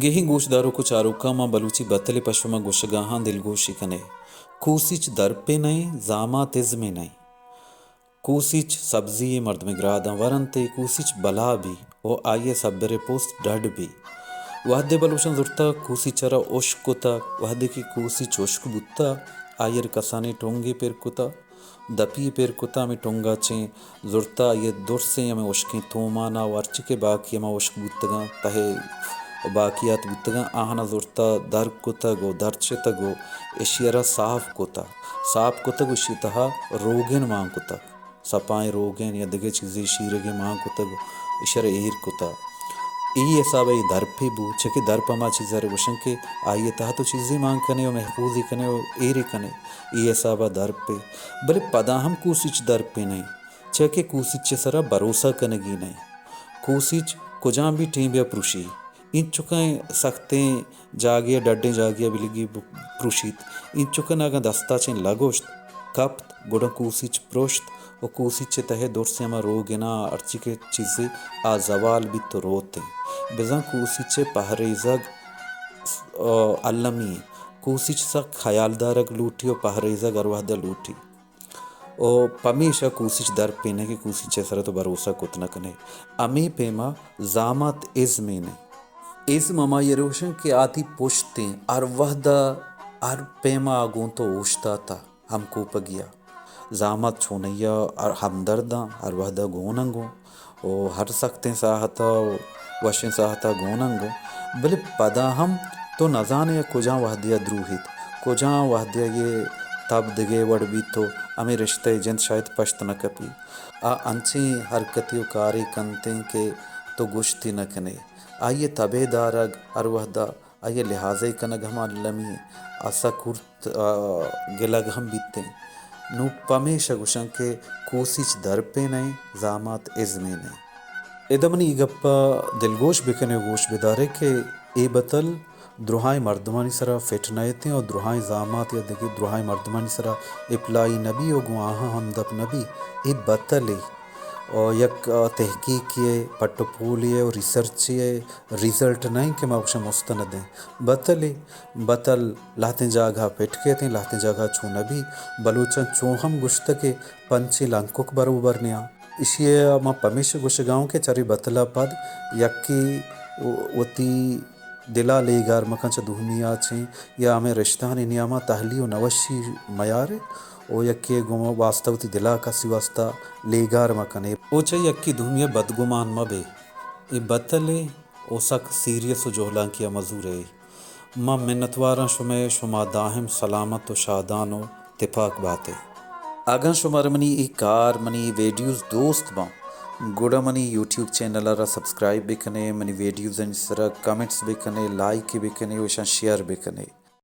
گیہیں گوشداروک و چاروکاں، ما بلوچی بتلے پہ شما گوشگا ہاں، دلگوشی کنے۔ کوسیچ درپے نئیں، زامات ازمے نئیں۔ کوسیچ سبزی یے، مردمے گراداں ورنت ء کوسیچ بلا بی و آئی ء سبر ء پوست ڈڈ بی۔ وہدے بلوچاں زرتہ کوسیچ ء را ہشک کتگ، وہدے کہ کوسیچ ہشک بوتہ، آئی ء را کسانیں ٹنگے پر کتہ، دپی پر کتہ، ہمے ٹنگ ء چیں زرتہ آئی ء درسیں ہمے ہشکیں تومان ء و ہرچی کہ باقی ہما ہشک بوتگاں تہ ء باقیات بوتگاں، آہانا زرتہ در کتگ و در چتگ و اشی ء را صاف کتہ، صاف کتگ و اشی ء تہا روگن مان کتگ۔ سپائیں روگن یا دگہ چیزے شیرگے مان کتگ، ایشرا ایر کتہ۔ اے حسابا اے درپے بو، چہ کہ درپ ہما چیزا را گوشن کہ آئی ء تہا تو چیزے مان کنے و محفوظی کنے و ایرے کنے، اے حسابا درپے۔ بلے پدا ہم کوسیچ درپے نئیں، چہ کہ کوسیچ ء سرا بھروسہ کنگی نئیں۔ کوسیچ کجام بھی ٹیم بیا پروشی۔ اینچکیں سختیں جاگہے ء ڈڈیں جاگہے ء بلگی ب-، پروشیت۔ اینچکن اگاں دستا چیں لگوشت کپت، گڑا کوسیچ پروشت و کوسیچ ء تہ ء درسیں ہما روگناں ہرچی کہ چیزے آ زوال بیت و روت انت۔ بزاں کوسیچ ء پہریزگ، آ، المی انت۔ کوسیچ سک خیال دارگ لوٹی و پہریزگ ہر وہد ء لوٹی۔ و پمیشا کوسیچ درپینگ ء، کوسیچ ء سرا تو بھروسہ کت نہ کنے۔ ہمے پیما زامات ازمین ء۔ ازم ہمائی ء روشن کہ آتی پشتیں ہر وہدا ہر پیما آ گوں تو اوشتاتا ہمکوپگیا۔ زامات چونیا ہر ہمدرداں، ہر وہدا گوننگوں۔ و ہر سختیں ساہت ء و وشیں ساہت ء گوننگ ء، بلے پدا ہم تو نزانے کجام وہدے ء دروہیت، کجام وہدے ء یہ تب دگہ وڑ بیت و ہمے رشتہ ء جند شاید پشت نہ کپی۔ آ انچیں حرکتے و کارے کنتیں کہ تو گوشتی نہ کنے۔ آئی ء تب ء دارگ ہر وہدا آئی ء لحاظ ء کنگ ہم المی ء، آ سک کرت، آ، گلگ ہم بیت انت۔ نوں پمیشا گوشاں کہ کوسیچ درپین ء، زامات ازمین ء۔ ادا منی اے گپ ء دلگوش بکن ء گوش بدار ء کہ اے بتل درہائیں مردمانی سرا فٹ نہ اتیں اور درہائیں زامات یا دگہ درہائیں مردمانی سرا اپلائی نہ بی اور گوں آہاں ہمدپ نہ بی۔ اے بتل ء اور یک، آ، تحقیقے ء، پٹ و پولے ء اور ریسرچے ء ریزلٹ نہ انت کہ ما گوشاں مستند انت۔ بتلے، بتل لہتیں جاگہ پٹ کیت انت، لہتیں جاگہ چو نہ بی۔ بلوچاں چو ہم گوشتہ کہ پنچیں لنکک بروبر نیاں۔ ایشی ء ما پمیشہ گوشگا اوں کہ چرے بتل ء پد یکے وتی دل ء لیگار مکن چہ دومی ء چیں یا ہمے رشتہانی نیاما تہلی و نوشی میارے و یکے گوں واسطہ وتی دل ء کسی واسطہ لیگار مکنے و چہ یکے دومی ء بدگمان مبے۔ اے بتلے و سک سیریس و جہلانکی ء مزورے۔ من منتواراں شمئے، شما دائم سلامت و شادان و تپاک باتے۔ اگاں شمارا منی اے کار، منی اے ویڈیوز دوست باں، گڑا منی یوٹیوب چینل ء را سبسکرائب بکنے، منی ویڈیوزانی سرا کمنٹس بکنے، لائک بکنے و اشاں شیئر بکنے۔